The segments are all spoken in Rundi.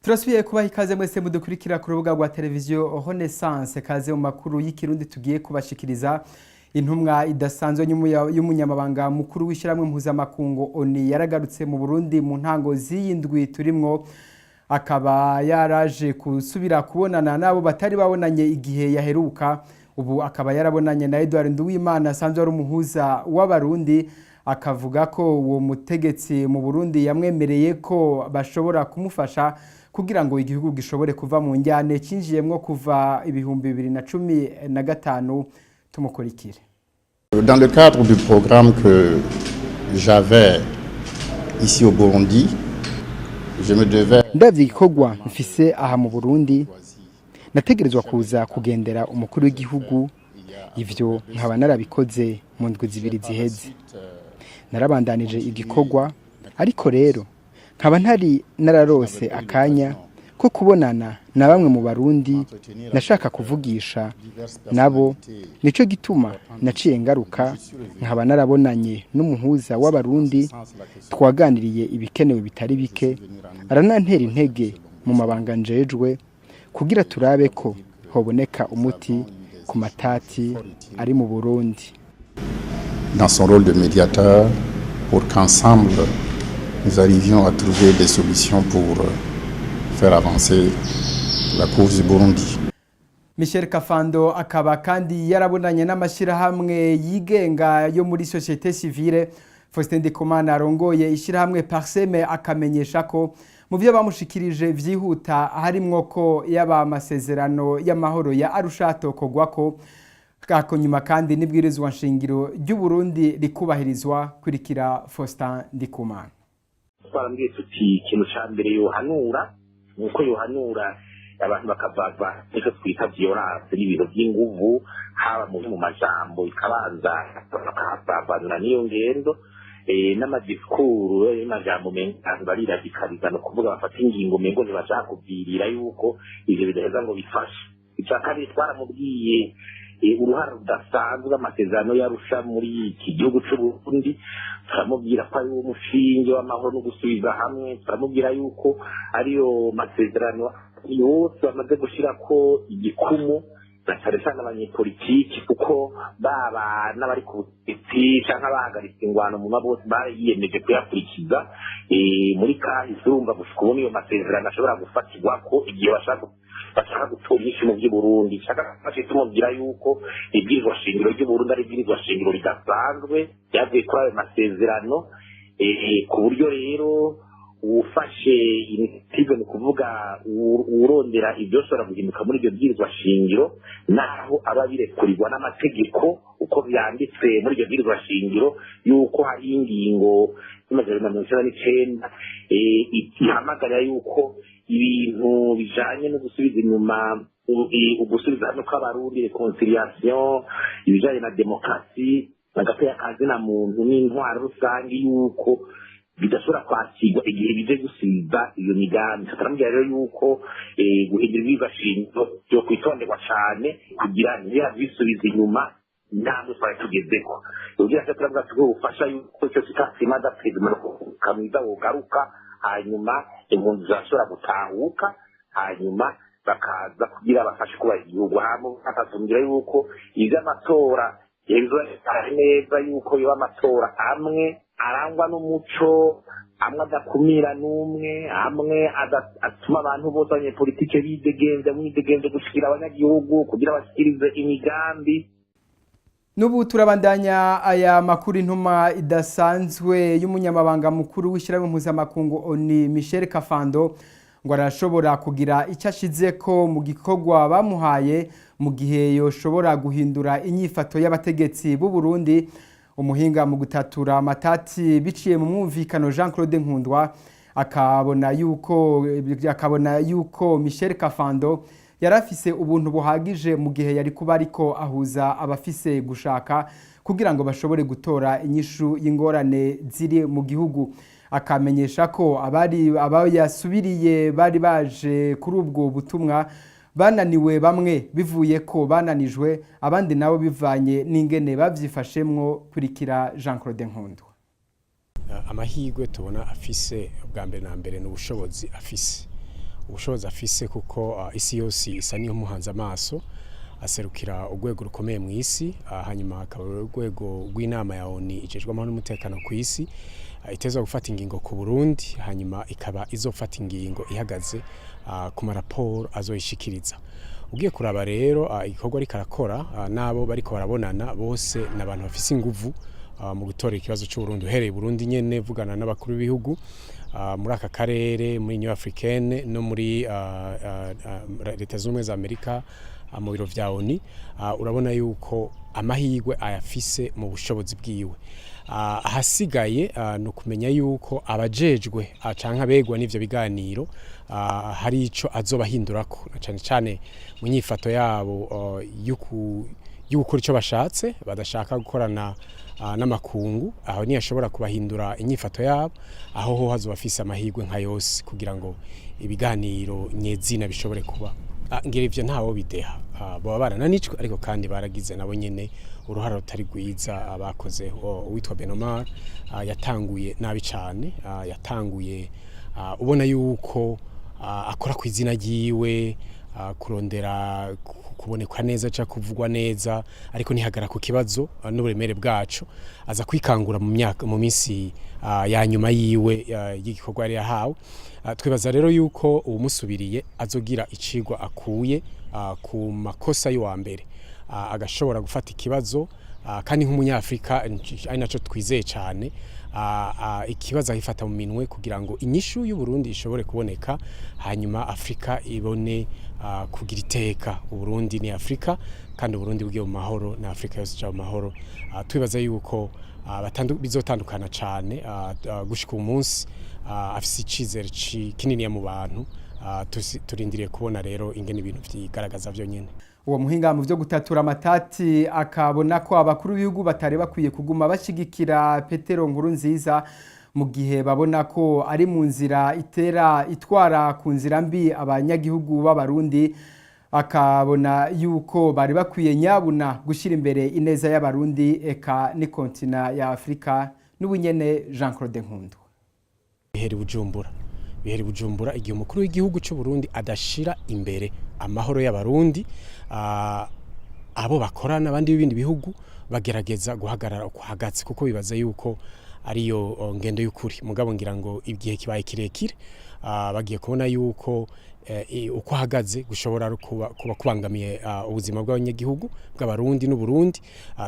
Turasubiye kubaha ikaze mwese mudukurikira ku rubuga rwa televiziyo Renaissance. Kaze mu makuru y'Ikirundi tugiye kubashikiriza. Intumwa idasanzwe y'umunyamabanga mukuru w'ishyirahamwe mpuzamakungu ONU yaragarutse mu Burundi mu ntango z'iyi ndwi turimwo, akaba yaraje gusubira kubonana n'abo batari babonanye igihe yaheruka. Ubu akaba yarabonanye na Edouard Nduwimana asanzwe ari umuhuza w'Abarundi, akavuga ko uwo mutegetsi mu Burundi yamwemereye ko bashobora kumufasha kugira ngo igihugu gishobore kuva mu njyane cinjiyemwo kuva 2015. Tumukurikire. Dans le cadre du programme que j'avais ici au Burundi, je me devais Ndavye igikorwa mfise aha mu Burundi, nategerezwa kuza kugendera umukuru w'igihugu. Ivyo nkaba narabikoze mu ndwi 2 ziheze. Narabandanije igikorwa, ariko rero nkaba ntari nararose akanya ko kubonana na bamwe mu Barundi nashaka kuvugisha nabo. Nico gituma naciye ngaruka, nkaba narabonanye n'umuhuza w'Abarundi. Twaganiriye ibikenewe bitari bike, aranantera intege mu mabanga njejwe kugira turabe ko hoboneka umuti ku matati ari mu Burundi. Dans son rôle de médiateur pour qu'ensemble nous arrivions à trouver des solutions pour faire avancer la cause du Burundi. Michel Kafando akaba kandi yarabonanye n'amashyirahamwe yigenga yo muri société civile. Faustin Ndikumana arongoye ishyirahamwe PARCEM akamenyesha ko mu byo bamushikirije vyihuta harimwo ko yaba amasezerano y'amahoro ya Arusha atokogwako kako nyuma, kandi n'ibwirizwa nshingiro ry'u Burundi rikubahirizwa. Kurikira Faustin Ndikumana. Twarambwiye tuti ikintu ca mbere yohanura ni uko yohanura abantu bakavava nicyo twita violence n'ibintu by'inguvu, haba mu majambo, ikabanza bakavavanura n'iyo ngendo n'ama discours y'amajambo mengo abantu bariradikaliza, ni ukuvuga bafata ingingo mengo ntibashaka kuvirira yuko ivyo bidaheza ngo bifashe. Icya kabiri, twaramubwiye uruhara rudasanzwe amasezerano y'Arusha muri iki gihugu c'Uburundi. Turamubwira ko ari wo mushinge w'amahoro no gusubiza hamwe. Turamubwira yuko ariyo masezerano yose bamaze gushirako igikumu, na cane cane abanyepolitiki, kuko baba n'abari ku butegetsi canke abahagaritse ingwano mu bose bariyemeje kuyakurikiza. Muri kahise urumva gushika ubu niyo masezerano ashobora gufatirwako igihe bashaka gutora inyishu mu vy'Uburundi. Shaka tumubwira yuko ibwirizwa shingiro ry'Uburundi ari ibwirizwa shingiro ridasanzwe ryavuye kuri ayo masezerano, ku buryo rero uwufashe initiative, ni ukuvuga uwurondera ibyoshobora guhinduka muri iryo bwirizwa shingiro, naho aba birekurirwa n'amategeko uko vyanditse muri iryo bwirizwa shingiro, yuko hari ingingo y'199 ihamagarira yuko ibintu bijanye no gusubiza inyuma, ugusubiza hamwe kw'Abarundi, réconciliation, ibijanye na demokarasi, agateka kazina muntu n'intwaro rusange, yuko bidashobora kwakirwa igihe bije gusiba iyo migambi. Turamubwira rero yuko guhindura ibwirizwa shingiro byo kwitonderwa cane kugira ntibisubize inyuma intambwe twari tugezeko. Kugira ngo turavuga tuguhe ubufasha yuko icyo twita climat d'apaisement kamwiza wogaruka, hanyuma impunzi zirashobora gutahuka, hanyuma bakaza kugira bafashe kubaha igihugu. Hama akatubwira yuko ivy'amatora yabizwa neza, yuko yoba amatora amwe arangwa n'umuco, amwe adakumira n'umwe, amwe atuma abantu bose abanyepolitike bidegemvya, mwidegemvye gushikira abanyagihugu kugira bashikirize imigambi. N'ubu turabandanya aya makuru. Intuma idasanzwe y'umunyamabanga mukuru w'ishyirahamwe mpuzamakungu ONU Michel Kafando ngo arashobora kugira icyo ashize ko mu gikorwa bamuhaye mu gihe yoshobora guhindura inyifato y'abategetsi b'u Burundi. Umuhinga mu gutatura amatati biciye mu mwumvikano Jean Claude Nkundwa akabona yuko Michel Kafando yarafise ubuntu buhagije mu gihe yari kuba ariko ahuza abafise gushaka kugira ngo bashobore gutora inyishu y'ingorane ziri mu gihugu. Akamenyesha ko abari abayasubiriye bari baje kuri ubwo butumwa bananiwe, bamwe bivuye ko bananijwe, abandi nabo bivanye n'ingene bavyifashemwo. Kurikira Jean Claude Nkundwa. Amahirwe tubona afise, bwa mbere na mbere ni ubushobozi afise. Ubushobozi afise, kuko isi yose isa niyo muhanze amaso, aserukira urwego rukomeye mu isi, hanyuma akaba urwego rw'inama ya ONU ijejwe amahoro n'umutekano ku isi, itezwa gufata ingingo ku Burundi, hanyuma ikaba izofata ingingo ihagaze ku maraporo azoyishikiriza. Ugiye kuraba rero igikorwa ariko arakora, n'abo bariko barabonana bose ni abantu bafise inguvu mu gutora ikibazo c'Uburundi, uhereye Burundi nyene, vugana n'abakuru b'ibihugu muri aka karere, muri Union Africaine no muri Leta Zunze Ubumwe za Amerika, mu biro vya ONU. Urabona yuko amahirwe ayafise mu bushobozi bwiwe. Ahasigaye ni ukumenya yuko abajejwe canke abegwa n'ivyo biganiro hari ico azobahindurako, na cane cane mu nyifato yabo yo gukora ico bashatse, badashaka gukorana n'amakungu. Aho niyo ashobora kubahindura inyifato yabo, aho ho hazoba afise amahirwe nka yose kugira ngo ibiganiro nyezina bishobore kuba. Ngira ivyo ntawo bideha, baba barananijwe, ariko kandi baragize nabo nyene uruhara rutari rwiza bakoze. Uwitwa Benomar yatanguye nabi cane, yatanguye ubona yuko akora ku izina ryiwe, kurondera kuboneka neza cyangwa kuvugwa neza, ariko ntihagara ku kibazo n'uburemere bwaco. Aza kwikangura mu myaka, mu minsi ya nyuma yiwe y'igikorwa yari yahawe. Twibaza rero yuko uwumusubiriye azogira icigwa akuye ku makosa y'uwa mbere, agashobora gufata ikibazo, kandi nk'umunyafrika ari naco twizeye cyane, ikibazo agifata mu minwe kugira ngo inyishu y'u Burundi ishobore kuboneka, hanyuma Afrika ibone kugira iteka. Uburundi ni Afrika, kandi Uburundi bugiye mu mahoro na Afrika yose ija mu mahoro. Twibaza yuko bizotandukana cane gushika uyu munsi afise icizere kininiya mu bantu. Turindiriye kubona rero ingene ibintu vyigaragaza vyonyene. Uwo muhinga mu byo gutatura amatati akabona ko abakuru b'ibihugu batari bakwiye kuguma bashigikira Petero Nkurunziza mu gihe babona ko ari mu nzira itera itwara ku nzira mbi abanyagihugu b'Abarundi. Akabona yuko bari bakwiye nyabuna gushyira imbere ineza y'Abarundi eka n'i continent ya Afurika. N'ubunyene Jean Claude Nkundu. Bihera i Bujumbura, bihera i Bujumbura. Igihe umukuru w'igihugu cy'u Burundi adashira imbere amahoro y'Abarundi, abo bakorana abandi b'ibindi bihugu bagerageza guhagarara uko hagaze, kuko bibaza yuko ariyo ngendo y'ukuri. Mugabo ngira ngo igihe kibaye kirekire, bagiye kubona yuko uko ahagaze gushobora kuba kubangamiye ubuzima bw'abanyagihugu bw'Abarundi n'Uburundi.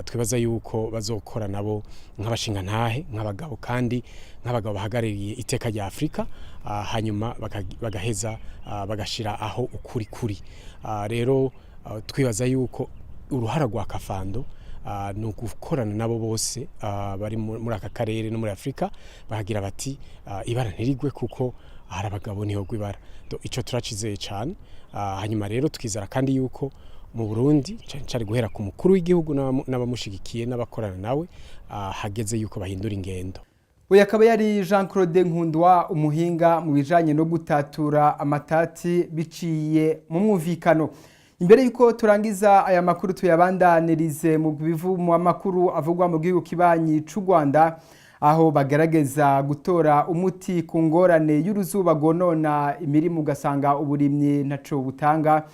Twibaza yuko bazokora nabo nk'abashingantahe, nk'abagabo, kandi nk'abagabo bahagarariye iteka rya Afurika, hanyuma bagaheza bagashira aho ukuri kuri. Rero twibaza yuko uruhara rwa Kafando ni ugukorana nabo bose bari muri aka karere no muri Afurika, bakagira bati ibara ntirigwe kuko hari abagabo niho ibara. Ico turacizeye cane. Hanyuma rero tukizera kandi yuko mu Burundi, cane cane guhera ku mukuru w'igihugu n'abamushigikiye n'abakorana nawe, hageze yuko bahindura ingendo. Uyu akaba yari Jean Claude Nkundwa, umuhinga mu bijanye no gutatura amatati biciye mu mwumvikano. Imbere yuko turangiza aya makuru, tuyabandanirize mu bivu mu makuru avugwa mu gihugu kibanyi c'u Rwanda, aho bagerageza gutora umuti ku ngorane y'uruzuba rwonona imirimo, ugasanga uburimyi ntaco butanga.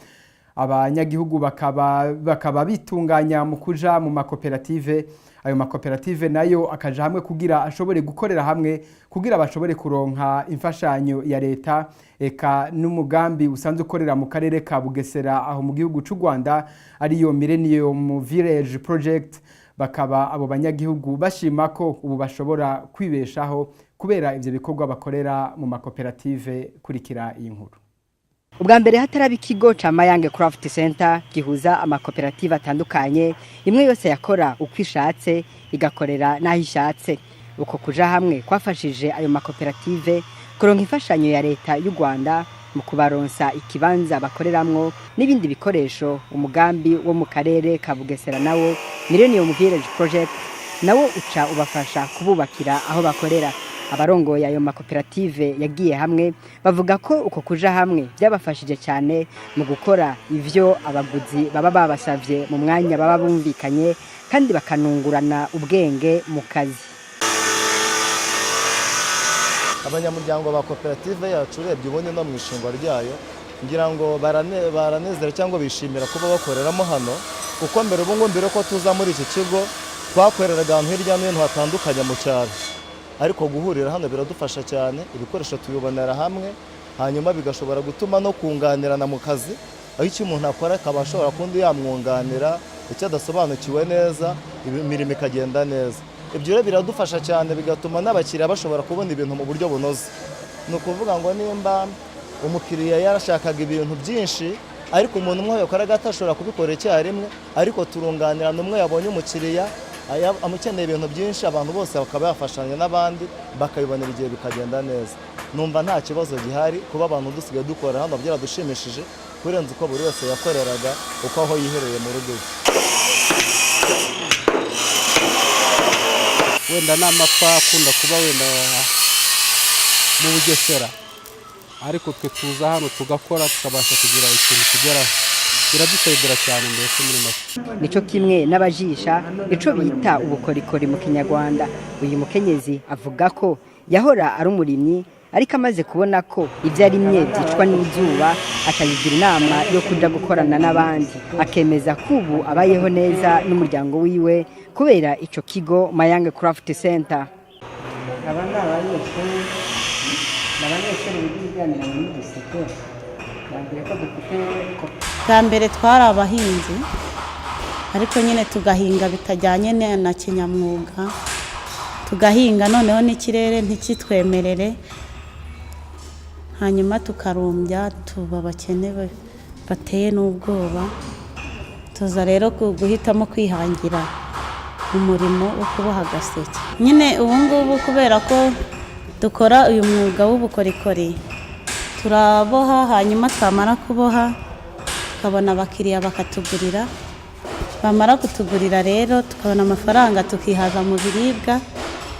Abanyagihugu bakaba bitunganya mu kuja mu makoperative. Ayo makoperative nayo akaja hamwe kugira ashobore gukorera hamwe, kugira bashobore kuronka imfashanyo ya leta eka n'umugambi usanzwe ukorera mu karere ka Bugesera aho mu gihugu c'u Rwanda, ariyo Millennium Village Project. Bakaba abo banyagihugu bashima ko ubu bashobora kwibeshaho kubera ivyo bikorwa bakorera mu makoperative. Kurikira iyi nkuru. Ubwa mbere hataraba ikigo ca Mayange Craft Center gihuza amakoperative atandukanye, imwe yose yakora uko ishatse, igakorera n'aho ishatse. Uko kuja hamwe kwafashije ayo makoperative kuronka imfashanyo ya leta y'u Rwanda mu kubaronsa ikibanza bakoreramwo n'ibindi bikoresho. Umugambi wo mu karere ka Bugesera nawo, Millennium Village Project, nawo uca ubafasha kububakira aho bakorera. Abarongoye ayo makoperative yagiye hamwe bavuga ko uko kuja hamwe byabafashije cyane mu gukora ivyo abaguzi baba babasavye mu mwanya baba bumvikanye, kandi bakanungurana ubwenge mu kazi. Abanyamuryango ba koperative yacu, urebye ubundi no mu ishingwa ryayo, ngira ngo baranezera cyangwa bishimira kuba bakoreramo hano, kuko mbere, ubu ngubu, mbere ko tuza muri iki kigo, twakoreraga ahantu hirya no hino hatandukanye mu cyaro. Ariko guhurira hano biradufasha cyane. Ibikoresho tubibonera hamwe, hanyuma bigashobora gutuma no kunganirana mu kazi, aho icyo umuntu akora akaba ashobora kundi yamwunganira icyo adasobanukiwe neza, imirimo ikagenda neza. Ibyo rero biradufasha cyane, bigatuma n'abakiriya bashobora kubona ibintu mu buryo bunoze. Ni ukuvuga ngo nimba umukiriya yarashakaga ibintu byinshi, ariko umuntu umwe yakoraga atashobora kubikora icyarimwe, ariko turunganirana. Umwe yabonye umukiriya amukeneye ibintu byinshi, abantu bose bakaba bafashanya n'abandi, bakabibonera igihe, bikagenda neza. Numva nta kibazo gihari. Kuba abantu dusigaye dukora hano byaradushimishije kurenza uko buri wese yakoreraga uko aho yihereye mu rugo iwe. Wenda n'amapfa akunda kuba wenda mu Bugesera, ariko twe tuza hano tugakora, tukabasha kugira ikintu tugeraho. Biradusayidira cyane mbese muri make. Nico kimwe n'abajisha, ico bita ubukorikori mu Kinyarwanda. Uyu mukenyezi avuga ko yahora ari umurimyi, ariko amaze kubona ko ibyo arimye byicwa n'izuba, akayigira inama yo kuja gukorana n'abandi, akemeza ko ubu abayeho neza n'umuryango wiwe kubera ico kigo Mayange Craft Center. Aba ni abanyeshuri, ni abanyeshuri biga ibijyanye n'uduseke. Bambwiye ko dufite Bwa mbere twari abahinzi, ariko nyine tugahinga bitajyanye na kinyamwuga, tugahinga noneho n'ikirere ntikitwemerere, hanyuma tukarumbya, tuba abakene bateye n'ubwoba. Tuza rero guhitamo kwihangira umurimo wo kuboha agaseke. Nyine ubu ngubu, kubera ko dukora uyu mwuga w'ubukorikori, turaboha, hanyuma twamara kuboha tukabona abakiriya bakatugurira. Bamara kutugurira rero, tukabona amafaranga, tukihaza mu biribwa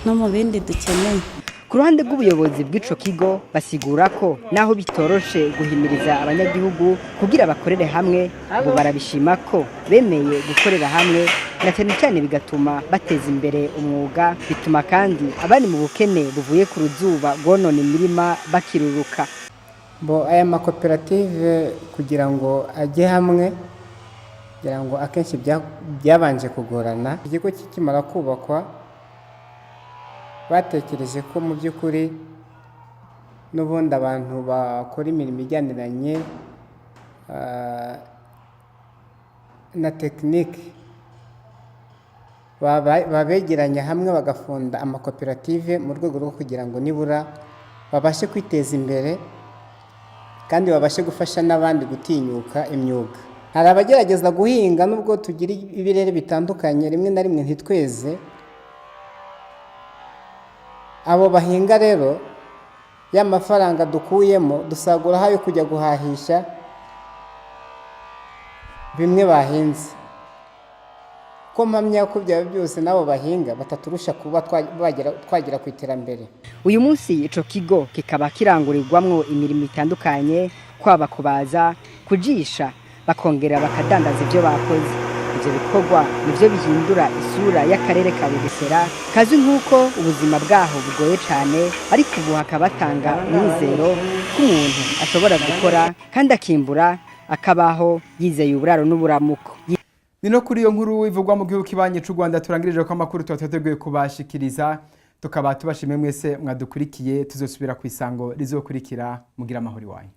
no mu bindi dukeneye. Ku ruhande rw'ubuyobozi bw'ico kigo, basigura ko naho bitoroshe guhimiriza abanyagihugu kugira bakorere hamwe, ubu barabishima ko bemeye gukorera hamwe, na cyane cyane bigatuma bateza imbere umwuga, bituma kandi abari mu bukene buvuye ku ruzuba rwonona imirima bakiruruka. Bo aya makoperative kugira ngo ajye hamwe, kugira ngo akenshi byabanje kugorana. Ikigo kikimara kubakwa, batekereje ko mu by'ukuri n'ubundi abantu bakora imirimo ijyaniranye na tekinike babegeranya hamwe, bagafunda amakoperative mu rwego rwo kugira ngo nibura babashe kwiteza imbere kandi babashe gufasha n'abandi gutinyuka imyuga. Hari abagerageza guhinga, nubwo tugira ibirere bitandukanye, rimwe na rimwe ntitweze. Abo bahinga rero, ya mafaranga dukuyemo dusaguraho ayo kujya guhahisha bimwe bahinze, ko mpamya ko byaba byose n'abo bahinga bataturusha kuba twagera ku iterambere. Uyu munsi ico kigo kikaba kirangurirwamwo imirimo itandukanye, kwaba kubaza, kujisha, bakongera bakadandaza ibyo bakoze. Ivyo bikorwa nivyo bihindura isura y'akarere ka Bugesera, kazwi nk'uko ubuzima bwaho bugoye cane, ariko ubu hakaba batanga umwizero ko umuntu ashobora gukora kandi akimbura, akabaho yizeye uburaro n'uburamuko. Ni no kuri iyo nkuru ivugwa mu gihugu kibanye c'u Rwanda turangirije ko amakuru tuba twateguye kubashikiriza, tukaba tubashimiye mwese mwadukurikiye. Tuzosubira ku isango rizokurikira. Mugira amahoro iwanyu.